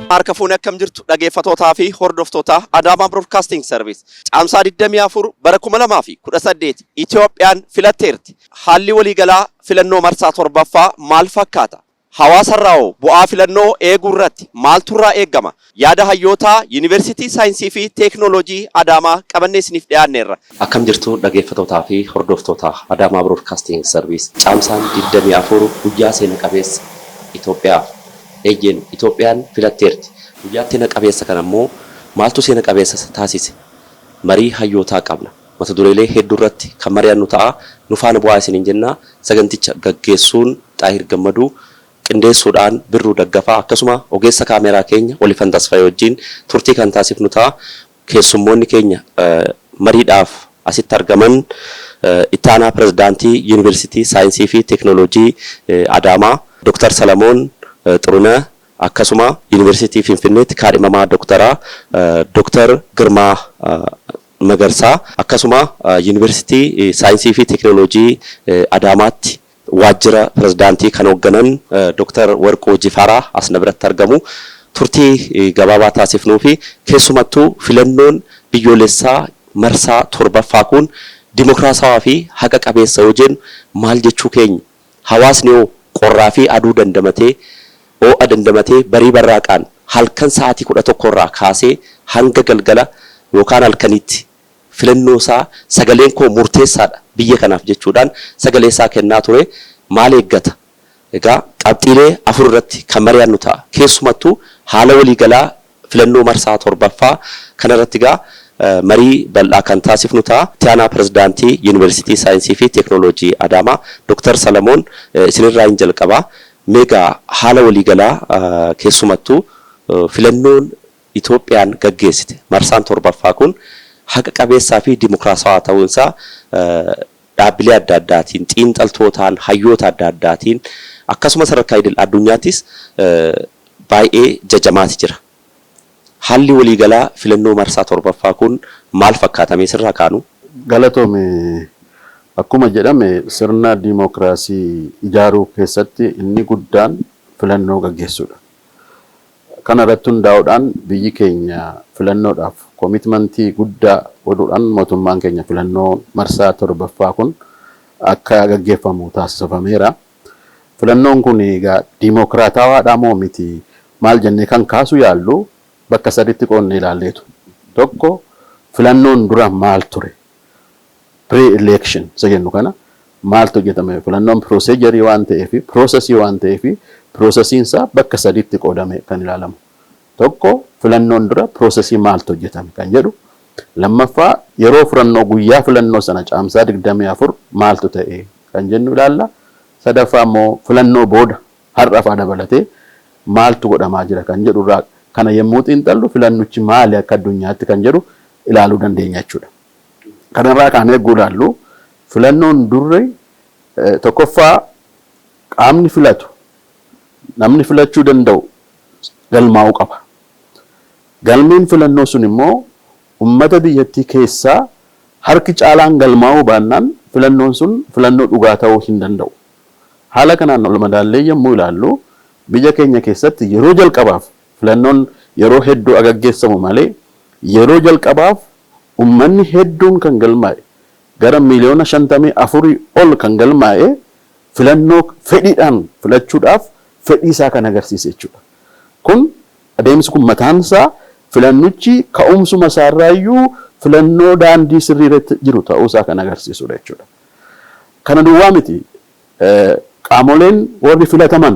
Harka fuunee, akkam jirtu dhaggeeffatootaa fi hordoftoota Adaamaa Broadcasting Service? Caamsaa 24 bara 2018 Itoophiyaan filatteerti. Haalli waliigalaa filannoo marsaa torbaffaa maal fakkaata? Hawaasarraa hoo bu'aa filannoo eeguu irratti maaltu irraa eeggama? Yaada hayyootaa Yuunivarsiitii Saayinsii fi Teeknooloojii Adaamaa qabannee isiniif dhiyaanneerra. Akkam jirtu dhaggeeffatootaa fi hordoftoota Adaamaa Broadcasting Service? Caamsaan 24 guyyaa seena qabeessa Itoophiyaaf. Eeyyeen, Itoophiyaan filatteerti. Guyyaa seena qabeessa kana immoo maaltu seena qabeessa taasise? Marii hayyootaa qabna. Mata dureelee hedduu irratti kan mari'annu ta'a. Nu faana bu'aa isiniin jenna. Saganticha gaggeessuun Xaahir Gammaduu, qindeessuudhaan Birruu Daggafaa, akkasuma ogeessa kaameraa keenya Olifan Tasfaayee wajjin turtii kan taasifnu ta'a. Keessummoonni keenya mariidhaaf asitti argaman itti aanaa pirezidaantii Yuunivarsiitii Saayinsii fi Teeknooloojii Adaamaa Dr. Salamoon Xuruneh, akkasuma Yuunivarsiitii Finfinneetti kaadhimamaa Doktaraa Dr. Girmaa Magarsaa, akkasuma Yuunivarsiitii Saayinsii fi Teeknooloojii Adaamaatti waajjira pirezidaantii kan hoogganan Dr. Warquu Jifaaraa as na biratti argamu. Turtii gabaabaa taasifnuu fi keessumattuu filannoon biyyoolessaa marsaa torbaffaa kun dimokiraasawaa fi haqa qabeessa yoo jennu maal jechuu keenya? Hawaasni hoo qorraa fi aduu dandamatee, ho'a dandamatee, barii barraaqaan halkan sa'aatii 11 irraa kaasee hanga galgala yookaan halkanitti filannoo isaa sagaleen koo murteessaadha biyya kanaaf jechuudhaan sagalee isaa kennaa ture maal eeggata? Egaa qabxiilee afur irratti kan mari'annu ta'a. Keessumattuu haala waliigalaa filannoo marsaa torbaffaa kanarratti egaa marii bal'aa kan taasifnu ta'a. Itti aanaa pirezidaantii Yuunivarsiitii Saayinsii fi Teeknooloojii Adaamaa Dr. Salamoon, isinirraa hin jalqabaa. Mee egaa haala waliigalaa, keessumattuu filannoon Itoophiyaan gaggeessite marsaan torbaffaa kun haqa qabeessaa fi dimokiraasawaa ta'uunsaa dhaabbilee adda addaatiin, xiinxaltootaan, hayyoota adda addaatiin, akkasuma sadarkaa idil addunyaattis baay'ee jajamaati jira. Haalli waliigalaa filannoo marsaa torbaffaa kun maal fakkaata? Mee sirraa kaanu? Galatoomi. Akkuma jedhame, sirna diimokiraasii ijaaruu keessatti inni guddaan filannoo gaggeessuudha. Kana irratti hundaa'uudhaan biyyi keenya filannoodhaaf commitmentii guddaa godhuudhaan mootummaan keenya filannoo marsaa torbaffaa kun akka gaggeeffamu taasifameera. Filannoon kun egaa diimokiraatawaadha moo miti maal jennee kan kaasu yaallu bakka saditti qoodnee ilaalleetu. Tokko, filannoon dura maal ture? Pre-election isa jennu kana maaltu hojjetame? Filannoon procedurii waan ta'eef, processii waan ta'eef, processiin isaa bakka sadiitti qoodame kan ilaalamu. Tokko, filannoon dura processii maaltu hojjetame kan jedhu. Lammaffaa, yeroo filannoo, guyyaa filannoo sana Caamsaa 24 maaltu ta'e kan jennu ilaalla. Sadaffaa immoo filannoo booda har'a fa'aa dabalatee maaltu godhamaa jira kan jedhu irraa kana yommuu xiinxallu filannichi maali akka addunyaatti kan jedhu ilaaluu dandeenya jechuudha. Kanarraa kaanee eeguu ilaallu, filannoon durri tokkoffaa qaamni filatu, namni filachuu danda'u galmaa'uu qaba. Galmeen filannoo sun immoo uummata biyyattii keessaa harki caalaan galmaa'uu baannaan filannoon sun filannoo dhugaa ta'uu hin danda'u. Haala kanaan ol madaallee yommuu ilaallu, biyya keenya keessatti yeroo jalqabaaf filannoon yeroo hedduu agaggeessamu malee, yeroo jalqabaaf uummanni hedduun kan galmaa'e, gara miiliyoona 54 ol kan galmaa'e, filannoo fedhiidhaan filachuudhaaf fedhii isaa kan agarsiise jechuudha. Kun adeemsi kun mataan isaa filannichi ka'umsuma isaarraayyuu filannoo daandii sirrii irratti jiru ta'uusaa kan agarsiisudha jechuudha. Kana duwwaa miti, qaamoleen warri filataman,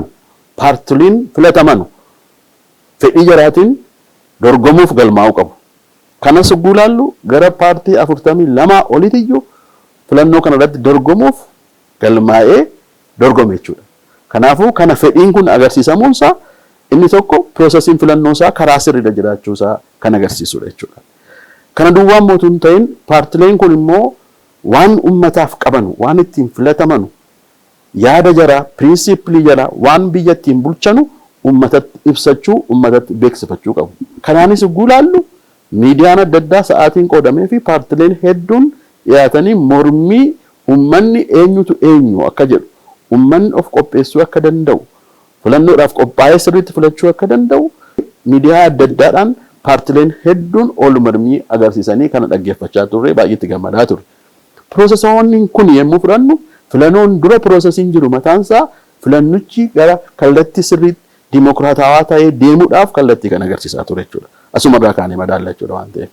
paartiliin filatamanu fedhii jaraatiin dorgomuuf galmaa'uu qabu. Kanas yogguu ilaallu gara paartii 42 olitiyyuu filannoo kana irratti dorgomuuf galmaa'ee dorgome jechuudha. Kanaafuu kana fedhiin kun agarsiisamuunsaa inni tokko processiin filannoo isaa karaa sirriirra jiraachuusaa kan agarsiisudha jechuudha. Kana duwwaan mootuu hin ta'in, paartileen kun immoo waan ummataaf qabanu, waan ittiin filatamanu, yaada jaraa, principlii jaraa, waan biyya ittiin bulchanu ummatatti ibsachuu, ummatatti beeksifachuu qabu. Kanaanis yogguu ilaallu miidiyaan adda addaa sa'aatiin qoodamee fi paartileen hedduun dhiyaatanii mormii ummanni eenyutu eenyu akka jedhu, ummanni of qopheessuu akka danda'u, filannoodhaaf qophaa'ee sirriitti filachuu akka danda'u Miidiyaa adda addaadhaan paartileen hedduun ol mormii agarsiisanii kana dhaggeeffachaa turre, baay'ee itti gammadaa turre. Processoonni kun yommuu fudhannu, filannoon dura processiin jiru mataansaa filannichi gara kallattii sirriitti dimokiraatawaa ta'ee deemuudhaaf kallattii kan agarsiisaa ture jechuudha. Asumarraa kaanee madaalla jechuudha waan ta'eef.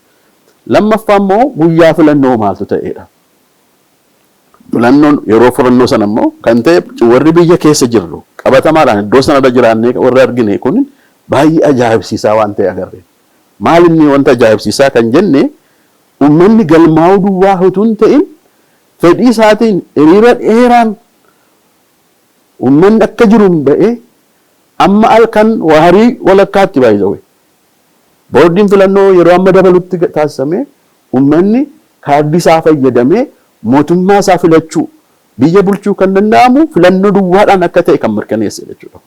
Lammaffaa immoo guyyaa filannoo maaltu ta'edha? Filannoon yeroo filannoo sana immoo kan ta'e, warri biyya keessa jirru qabatamaadhaan iddoo sanarra jiraannee warri argine kun baay'ee ajaa'ibsiisaa waan ta'e agarre. Maal inni wanta ajaa'ibsiisaa kan jenne, uummanni galmaa'uu duwwaa utuu hin ta'in fedhii isaatiin hiriira dheeraan uummanni akka jiruun ba'ee amma halkan waarii walakkaatti baay'ee boordiin filannoo yeroo amma dabalutti taasifame, uummanni kaardii isaa fayyadamee mootummaa isaa filachuu, biyya bulchuu kan danda'amu filannoo duwwaadhaan akka ta'e kan mirkaneesse jechuudha.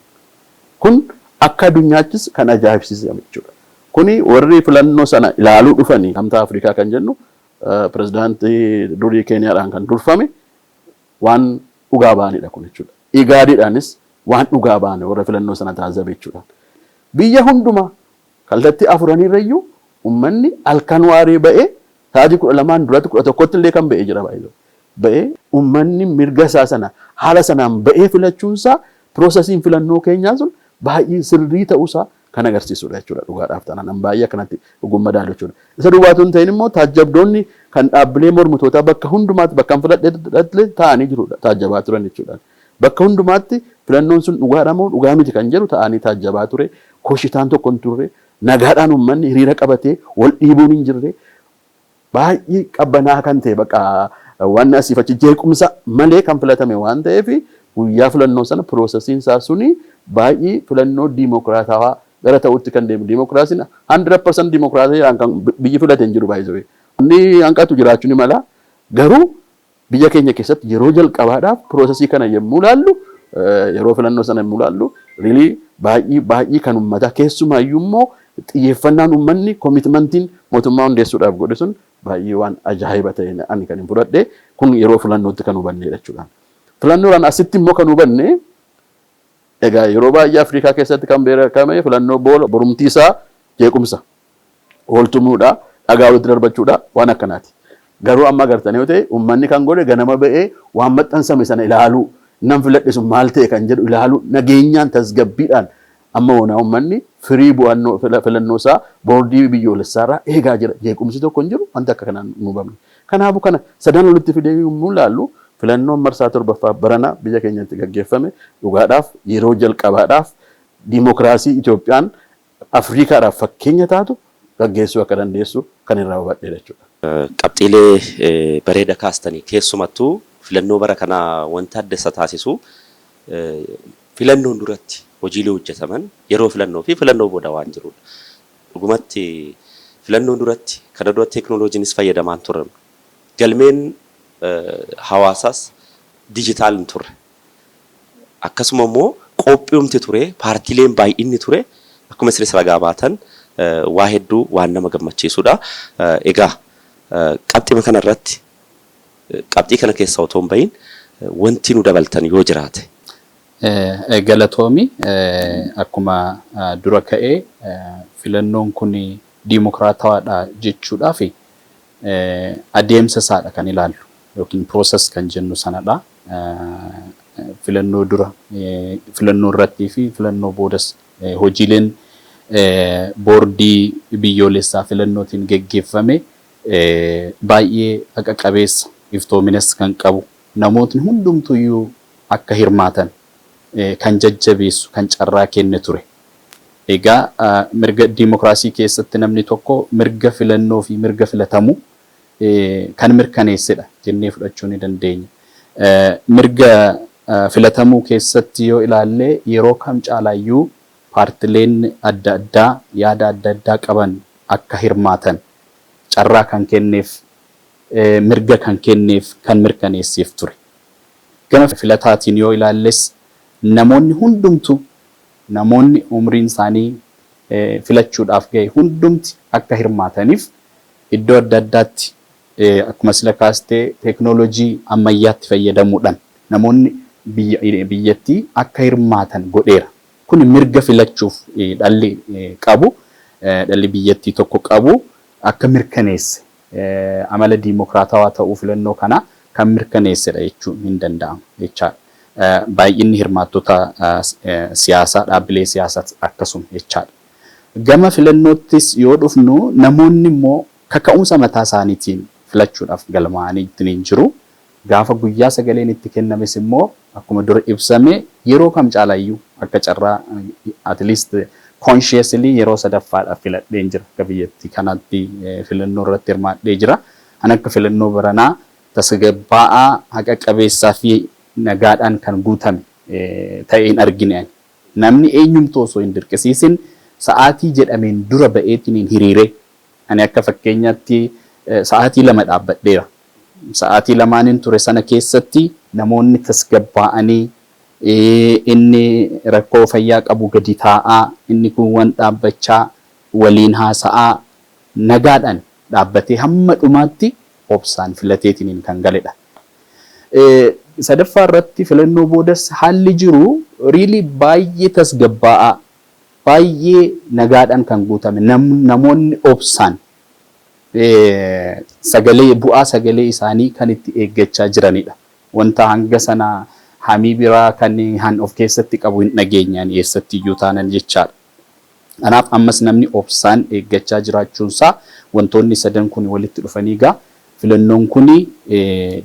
Kun akka addunyaattis kan ajaa'ibsiise jechuudha. Kuni warri filannoo sana ilaaluu dhufanii, Gamtaa Afrikaa kan jennu, pirezidaantii durii Keeniyaadhaan kan durfame, waan dhugaa ba'anidha kun jechuudha. Igaadiidhaanis waan dhugaa ba'an warra filannoo sana taasisan jechuudha. Biyya hundumaa kallattii afuraniirrayyuu uummanni halkan waaree ba'ee sa'aatii 12n duratti, 11tti illee kan ba'ee jira baay'ee. Ba'ee uummanni mirga isaa sana haala sanaan ba'ee filachuunsaa processiin filannoo keenyaa sun baay'ee sirrii ta'uusaa kan agarsiisudha jechuudha dhugaadhaaf taanaan baay'ee akkanatti dhugummaa madaalu jechuudha. Isa duwwaatu hin ta'in immoo taajjabdoonni kan dhaabbilee mormitootaa bakka hundumaatti, bakka hin filadhe taa'anii jirudha, taajjabaa turan jechuudha. Bakka hundumaatti filannoon sun dhugaadha moo dhugaa miti kan jedhu ta'anii taajjabaa ture. Koshitaan tokko hin turre. Nagaadhaan uummanni hiriira qabatee wal dhiibuun hin jirre. Baay'ee qabbanaa kan ta'e, bakka waan asiif achi jeequmsa malee kan filatame waan ta'eef, guyyaa filannoo sana processiin isaa suni baay'ee filannoo diimokiraatawaa gara ta'utti kan deemu. Diimokiraasiin 100% diimokiraasiidhaan kan biyyi filate hin jiru baay'ee. Inni hanqatu jiraachuu ni mala. Garuu biyya keenya keessatti yeroo jalqabaadhaaf processii kana yommuu laallu, yeroo filannoo sana yommuu laallu, really baay'ee baay'ee kan uummataa, keessumaayyuu immoo xiyyeeffannaan uummanni commitmentiin mootummaa hundeessuudhaaf godhe sun baay'ee waan ajaa'iba ta'e ani kan hin fudhadhe kun yeroo filannootti kan hubannedha jechuudha. Filannoodhaan asitti immoo kan hubanne, egaa yeroo baay'ee Afrikaa keessatti kan beekame filannoo boola borumtii isaa jeequmsa, ooltumuudha, dhagaa walitti darbachuudha, waan akkanaati. Garuu amma agartanii yoo ta'e, uummanni kan godhe ganama ba'ee waan maxxansame sana ilaaluu, nan filadhe sun maal ta'e kan jedhu ilaaluu, nageenyaan tasgabbiidhaan amma onaa uummanni firii bu'annoo filannoo isaa boordii biyyoolessaarraa eegaa jira. Jeequmsi tokko hin jiru, wanta akka kanaan nu hubamne. Kanaafuu kana sadan walitti fidee yommuu ilaallu, filannoon marsaa torbaffaa barana biyya keenyatti gaggeeffame dhugaadhaaf yeroo jalqabaadhaaf diimokiraasii Itoophiyaan Afriikaadhaaf fakkeenya taatu gaggeessuu akka dandeessu kan irraa hubadhe jechuudha. Qabxiilee bareeda kaastanii. Keessumattuu filannoo bara kanaa wanta adda isa taasisu filannoon duratti hojiilee hojjetaman, yeroo filannoo fi filannoo booda waan jirudha. Dhugumatti filannoon duratti kana dura teeknooloojiinis fayyadamaan turre. Galmeen hawaasaas digital hin turre. Akkasuma immoo qophiumti ture, paartiileen baay'inni ture, akkuma isinis ragaa baatan waa hedduu waan nama gammachiisudha. Egaa qabxima kana irratti, qabxii kana keessa otoo hin bahin, wanti nu dabaltan yoo jiraate. Galatoomi. Akkuma dura ka'ee, filannoon kun diimokiraatawaadha jechuudhaaf adeemsa isaadha kan ilaallu yookiin process kan jennu sanadha. Filannoo dura, filannoo irrattii fi filannoo boodas hojiileen boordii biyyoolessaa filannootiin geggeeffame baay'ee haqa qabeessa, iftoominas kan qabu, namootni hundumtuyyuu akka hirmaatan kan jajjabeessu, kan carraa kenne ture. Egaa mirga diimokiraasii keessatti namni tokko mirga filannoo fi mirga filatamuu kan mirkaneessedha jennee fudhachuu ni dandeenya. Mirga filatamuu keessatti yoo ilaalle, yeroo kam caalaayyuu paartileen adda addaa yaada adda addaa qaban akka hirmaatan carraa kan kenneef, mirga kan kenneef, kan mirkaneesseef ture. Gama filataatiin yoo ilaalles, namoonni hundumtu, namoonni umriin isaanii filachuudhaaf gahe hundumti akka hirmaataniif iddoo adda addaatti, akkuma sila kaastee, teeknooloojii ammayyaatti fayyadamuudhaan namoonni biyyattii akka hirmaatan godheera. Kun mirga filachuuf dhalli qabu, dhalli biyyattii tokko qabu akka mirkaneesse, amala diimokiraatawaa ta'uu filannoo kanaa kan mirkaneessedha jechuun hin danda'amu jechaadha. Baay'inni hirmaattota siyaasaa, dhaabbilee siyaasaas akkasuma jechaadha. Gama filannoottis yoo dhufnu, namoonni immoo kaka'umsa mataa isaaniitiin filachuudhaaf galmaa'anii hin jiru. Gaafa guyyaa sagaleen itti kennames immoo, akkuma dura ibsame, yeroo kam caalaayyuu akka carraa at least consciously yeroo sadaffaadhaaf filadheen jira. Akka biyyattii kanaatti filannoo irratti hirmaadhee jira. An akka filannoo baranaa tasgabbaa'aa, haqa qabeessaa fi nagaadhaan kan guutame ta'ee hin argine ani. Namni eenyumtuu osoo hin dirqisiisin sa'aatii jedhameen dura ba'eetiin hiriiree, ani akka fakkeenyaatti sa'aatii 2 dhaabbadheera. Sa'aatii lamaanin ture sana keessatti namoonni tasgabbaa'anii, inni rakkoo fayyaa qabu gadi taa'aa, inni kun waan dhaabbachaa waliin haasa'aa, nagaadhaan dhaabbatee hamma dhumaatti obsaan filateetiin kan galedha. Sadaffaa irratti, filannoo boodas haalli jiru really baay'ee tasgabbaa'aa, baay'ee nagaadhaan kan guutame, namoonni obsaan sagalee, bu'aa sagalee isaanii kan itti eeggachaa jiranidha. Wanta hanga sana hamii biraa kan han of keessatti qabu hin dhageenyaan eessatti iyyuu taanan jechaadha. Kanaaf ammas namni obsaan eeggachaa jiraachuunsaa, wantoonni sadan kun walitti dhufanii egaa filannoon kun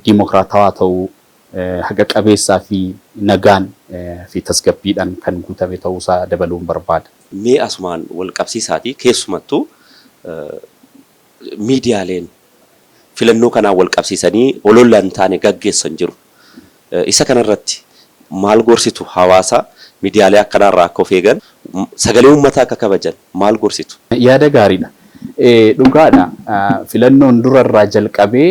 diimokiraatawaa ta'uu, haqa qabeessaa fi nagaan fi tasgabbiidhaan kan guutame ta'uusaa dabaluun barbaada. Mee asumaan wal qabsiisaatii, keessumattuu miidiyaaleen filannoo kanaan wal qabsiisanii olola hin taane gaggeessan jiru. Isa kanarratti maal gorsitu? Hawaasa miidiyaalee akkanaarraa akka of eegan, sagalee uummataa akka kabajan maal gorsitu? Yaada gaariidha. Dhugaadha. Filannoon durarraa jalqabee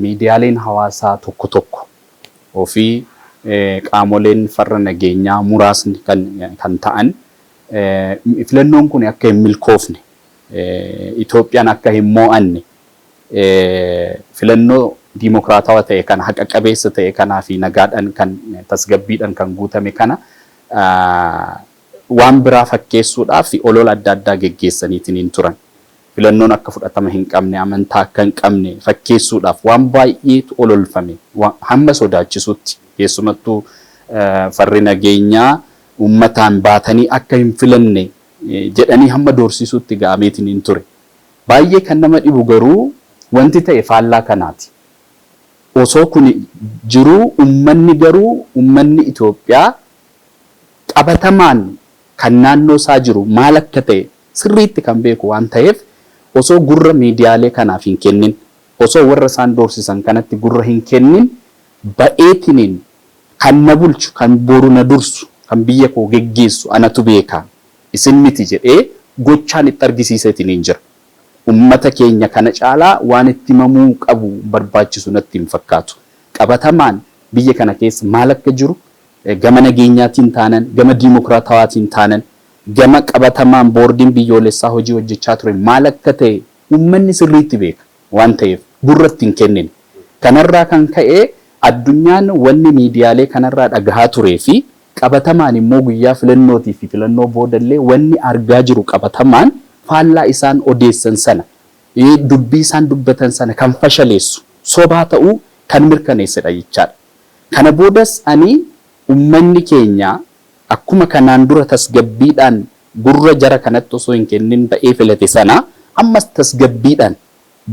miidiyaaleen hawaasaa tokko tokko ofii qaamoleen farra nageenyaa muraasni kan ta'an filannoon kun akka hin milkoofne, Itoophiyaan akka hin mo'anne, filannoo diimokiraatawaa ta'e kana, haqa qabeessa ta'e kanaa fi nagaadhaan kan tasgabbiidhaan kan guutame kana waan biraa fakkeessuudhaaf olola adda addaa geggeessaniitiin hin turan. Filannoon akka fudhatama hin qabne, amantaa akka hin qabne fakkeessuudhaaf waan baay'eetu ololfame, hamma sodaachisutti. Keessumattuu farri nageenyaa uummataan baatanii akka hin filanne jedhanii hamma doorsisuutti ga'ameetiin hin ture. Baay'ee kan nama dhibu garuu wanti ta'e faallaa kanaati. Osoo kun jiruu uummanni garuu, uummanni Itoophiyaa qabatamaan kan naannoo isaa jiru maal akka ta'e sirriitti kan beeku waan ta'eef, osoo gurra miidiyaalee kanaaf hin kennin, osoo warra isaan doorsisan kanatti gurra hin kennin, ba'eetiniin kan na bulchu, kan boru na dursu, kan biyya koo geggeessu anatu beeka, isin miti jedhee gochaan itti argisiiseetiniin jira. Ummata keenya kana caalaa waan itti himamuu qabu barbaachisu natti hin fakkaatu. Qabatamaan biyya kana keessa maal akka jiru, gama nageenyaatiin taanan, gama diimokiraatawaatiin taanan, gama qabatamaan boordiin biyyoolessaa hojii hojjechaa ture maal akka ta'e uummanni sirriitti beeka waan ta'eef gurra itti hin kennine. Kanarraa kan ka'e addunyaan wanni miidiyaalee kanarraa dhagahaa turee fi qabatamaan immoo guyyaa filannootii fi filannoo boodallee wanni argaa jiru qabatamaan faallaa isaan odeessan sana, dubbii isaan dubbatan sana kan fashaleessu, sobaa ta'uu kan mirkaneessedha jechaadha. Kana boodas ani uummanni keenya akkuma kanaan dura tasgabbiidhaan gurra jara kanatti osoo hin kennin ba'ee filate sana, ammas tasgabbiidhaan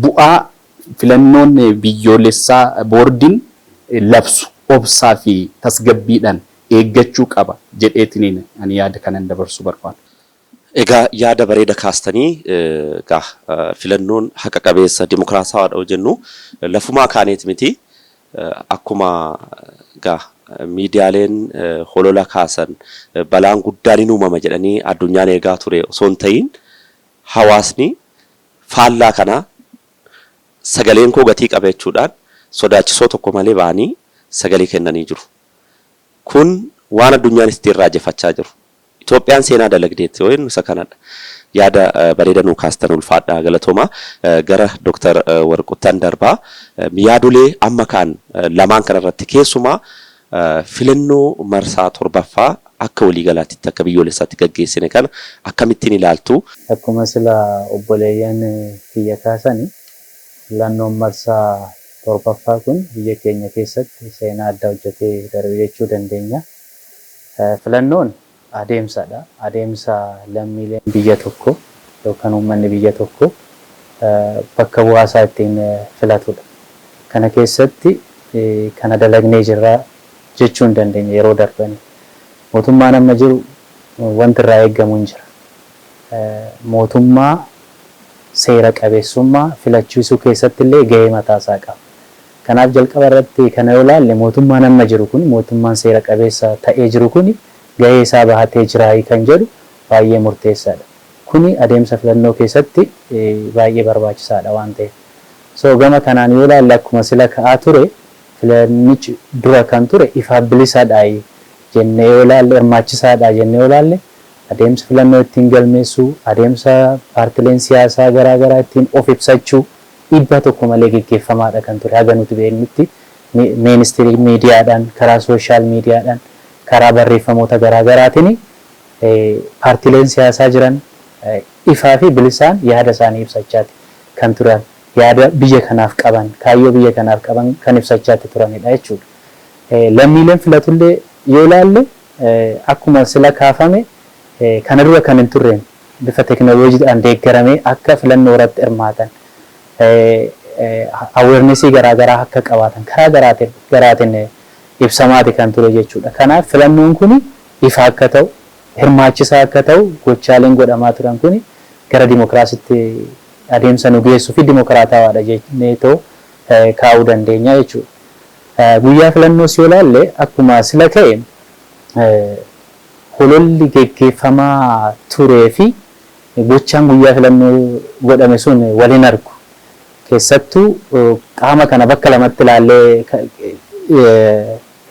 bu'aa filannoon biyyoolessaa boordiin labsu obsaa fi tasgabbiidhaan eeggachuu qaba jedheetiniin ani yaada kanan dabarsuu barbaada. Egaa yaada bareeda kaastanii. Egaa filannoon haqa qabeessa, dimokiraasawaadha yoo jennu lafumaa kaaneet miti. Akkuma egaa miidiyaaleen holola kaasan balaan guddaan hin uumama jedhanii addunyaan eegaa ture osoo hin ta'in, hawaasni faallaa kanaa sagaleen koo gatii qaba jechuudhaan sodaachisoo tokko malee ba'anii sagalee kennanii jiru. Kun waan addunyaan ittiin raajeffachaa jiru. Itoophiyaan seenaa dalagdeetti yoo jennu isa kanadha. Yaada bareeda nuu kaastan, ulfaadhaa, galatoomaa. Gara Dooktar Warquttan darbaa. Yaadolee amma kaan lamaan kanarratti, keessumaa filannoo marsaa torbaffaa Akka waliigalaatti akka biyyoolessaatti gaggeessine kana akkamittiin ilaaltu? Akkuma sila obboleeyyan kiyya kaasani, filannoon marsaa 7ffaa kun biyya keenya keessatti seenaa addaa hojjetee darbe jechuu dandeenya. Filannoon adeemsadha. Adeemsa lammiileen biyya tokko yookaan uummanni biyya tokko bakka bu'aasaa ittiin filatudha. Kana keessatti kana dalagnee jirra jechuu hin dandeenya yeroo darbanii. Mootummaan amma jiru wanti irraa eegamu hin jira. Mootummaa seera qabeessummaa filachiisuu keessatti illee gahee mataasaa qaba. Kanaaf jalqaba irratti kana yoo ilaalle, mootummaan amma jiru kun, mootummaan seera qabeessa ta'ee jiru kun, gahee isaa bahatee jiraayii kan jedhu baay'ee murteessaadha. Kuni adeemsa filannoo keessatti baay'ee barbaachisaadha waan ta'eef. So gama kanaan yoo ilaalle, akkuma sila ka'aa ture, filannichi dura kan ture ifaaf bilisadhaayi jennee yoo ilaalle, hirmaachisaadha jennee yoo ilaalle, adeemsa filannoo ittiin galmeessuu, adeemsa paartileen siyaasaa garaa garaa ittiin of ibsachuu dhiibbaa tokko malee geggeeffamaadha kan ture. Haga nuti beeknutti mainstream miidiyaadhaan, karaa social miidiyaadhaan, karaa barreeffamoota garaa garaatiin paartileen siyaasaa jiran ifaa fi bilisaan yaada isaanii ibsachaati kan turan, yaada biyya kanaaf qaban, kaayyoo biyya kanaaf qaban kan ibsachaatti turanidha jechuudha. Lammiileen filatullee yoo ilaalle, akkuma sila kaafame, kana dura kan hin turreen bifa teekinooloojiidhaan deeggaramee akka filannoo irratti hirmaatan, awarenessii garaagaraa akka qabaatan karaa garaatiin ibsamaati kan ture jechuudha. Kanaaf filannoon kun ifa akka ta'u, hirmaachisaa akka ta'u gochaaleen godhamaa turan kun gara dimokiraasiitti adeemsa nu geessuu fi dimokiraatawaadha jennee too kaa'uu dandeenya jechuudha. Guyyaa filannoos yoo ilaalle, akkuma sila ka'e, hololli geggeeffamaa turee fi gochaan guyyaa filannoo godhame sun waliin argu. Keessattuu qaama kana bakka lamatti ilaallee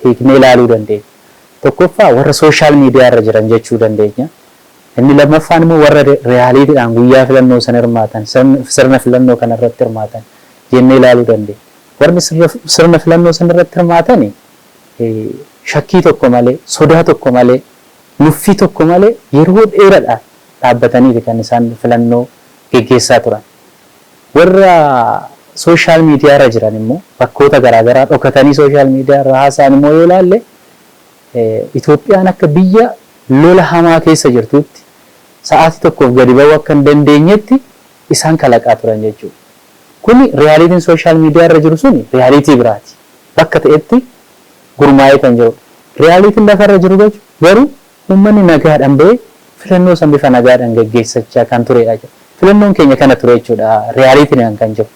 hiiknee ilaaluu dandeenya. Tokkoffaa warra social miidiyaa irra jiran jechuu dandeenya. Inni lammaffaan immoo warra realitydhaan guyyaa filannoo sana hirmaatan, sirna filannoo kana irratti hirmaatan jennee ilaaluu dandeenya. Warri sirna filannoo sana irratti hirmaatan shakkii tokko malee, sodaa tokko malee, nuffii tokko malee yeroo dheeraadhaaf dhaabbataniiti kan isaan filannoo geggeessaa turan. Warra social miidiyaa irra jiran immoo, bakkoota garaagaraa dhokatanii social miidiyaa irra haasa'an immoo yoo ilaalle, Itoophiyaan akka biyya lola hamaa keessa jirtutti sa'aatii tokkoof gadi ba'uu akka hin dandeenyetti isaan kalaqaa turan jechuudha. Kuni realityn social miidiyaa irra jiru suni reality biraati. Bakka ta'etti gurmaa'ee kan jirudha. Realityn lafarra jiru garuu uummanni nagaadhaan ba'ee filannoo san bifa nagaadhaan gaggeessachaa kan turedha. Filannoon keenya kana ture jechuudha realityn kan jiru.